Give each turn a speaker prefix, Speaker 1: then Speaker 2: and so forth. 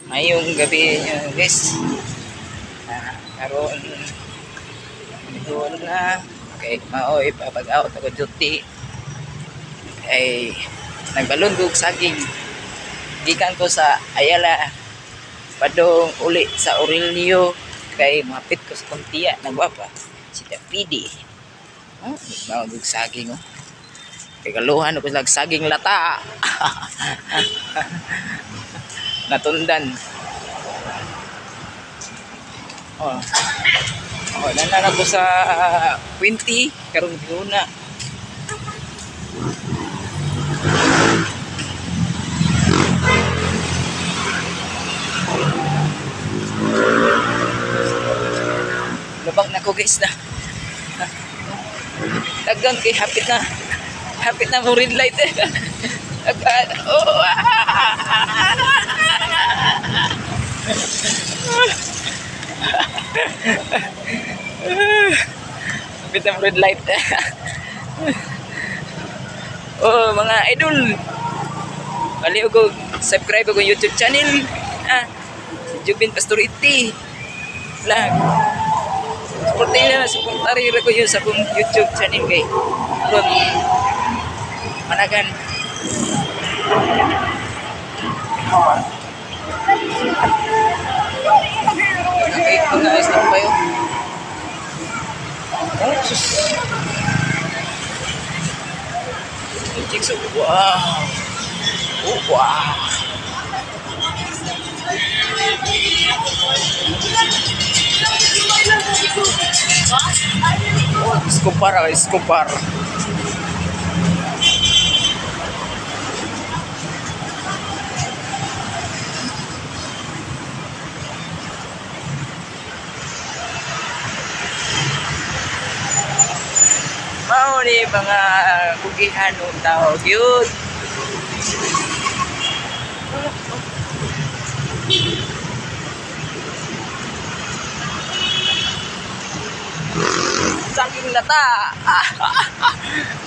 Speaker 1: Mayong gabi guys. Karon doon na kay maoy papag-out ako duty. Kay nagbalon kog saging. Gikan ko sa Ayala padong uli sa Aurelio kay mapit ko sa kong tiya na gwapa si Dapidi. Oh, nagbalon kog saging oh. Kay kaluhan ko sila saging lata. Natundan. Oh. Oh, nanan ako sa 20 karong giuna. Lubak na ko guys na. Daghan kay hapit na. Hapit na mo red light. Daghan. Oh. Hapit na mo red light. Oh, mga idol. Bali ko subscribe ko YouTube channel. Ah, si Jubin Pastoriti. Vlog. Suportari na, suportari ra ko yun sa akong YouTube channel kay aron managan. Okay, mga ayos na kayo. Oh, sus. Jigsaw. Wow. Oh, wow. Oh, Escobar, ah, Escobar. Mao ni mga kugihan og tao gyud. Saging lata.